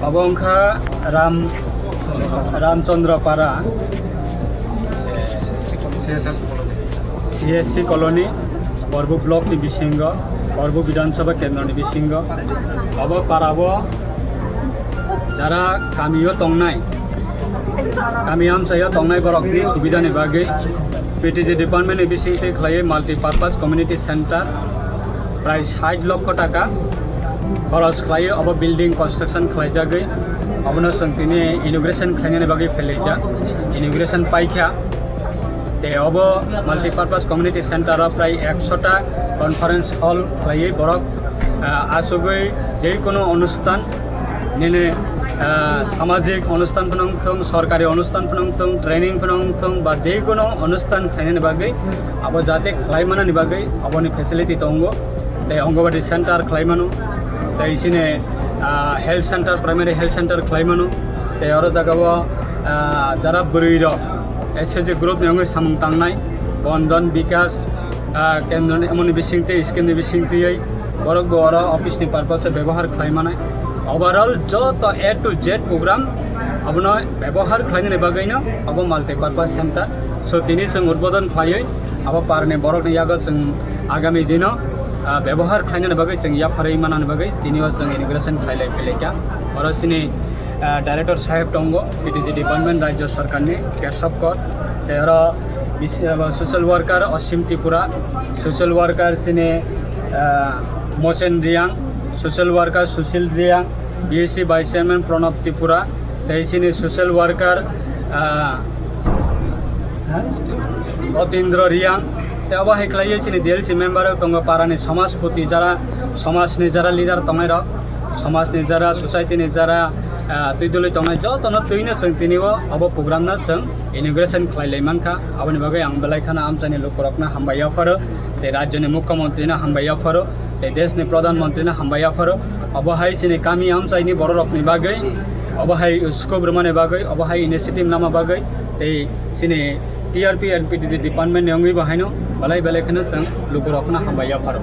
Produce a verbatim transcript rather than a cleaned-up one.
Obo wngkha Ram, Ramchandra Para, C S C colony, Porbu block ni bisingo, Porbu Bidhan Sabha kendro ni bisingo. Obo para o jara kami o tongnai, kami amchai o tongnai borok ni subida ni bagwi P T G department ni bising twi khlaiwi multi purpose community center prai sait lokho taka khoros khlaiwi obo building construction khlaijagwi obono chwng tini inauguration khlainani bagwi phailaijak, inauguration paikha. Tei obo multi purpose community center o prai ekshota conference hall khlaiwi borok, ah, achugwi jekono onusthan nini, ah, samajik onusthan phano wngthung, sorkari onusthan phano wngthung, training phano wngthung, ba jekono onusthan khlainani bagwi abo jate khlai manani bagwi aboni facility tongo. Tei Anganwadi center khlai mano, tei sini, ah, health center, primary health center khlai mano. Tei oro jagao, ah, jara bwrwi rok S H G group ni wngwi samung tangnai, Bandhan Vikas, ah, kendro ni, emoni bising twi, scheme ni bising twi borok bo oro office ni purpose o bebohar khlai manai. Overall joto A to Z program abono bebohar khlainani bagwino abo multi purpose center. So tini chwng udbodon khlaiwi abo parni borokni yago chwng agami dino, ah, bebohar khlainani bagwi chwng yapharwi manani bagwi tini o chwng inauguration khlailai phailaikha. Oro chini, ah, director saheb tongo, P T G department, rajya sarkarni Keshav Kar. Tei oro bis-, ah, social worker Osim Tripura, social worker chini, ah, Mochen Riang, social worker Sushil Riang, B S C vice chairman Pranab Tripura, tei chini social worker, ah, Otindra Riang, tei obo hai khlaiwi chini D L C member rok tongo, parani samajpoti jara, samajni jara leader tongnai rok, samajni jara, society ni jara, ah, twi dwlwi tongnai jotono twino chwng tini o obo program no chwng inauguration khlai lai mankha. Aboni bagwi ang belai kheno amchaini lukurokno hambai yapharo, tei rajyoni mukhyamantri no hambai yapharo. Tei desh ni pradhan mantri no hambai yapharo. Obo hai chini kami amchai ni borok rok ni bagwi, obo hai scope rwmani bagwi, obo hai initiative nama bagwi, tei chini T R P and P T G department ni wngwi bo haino belai belai kheno chwng lukurok no hambai yapharo.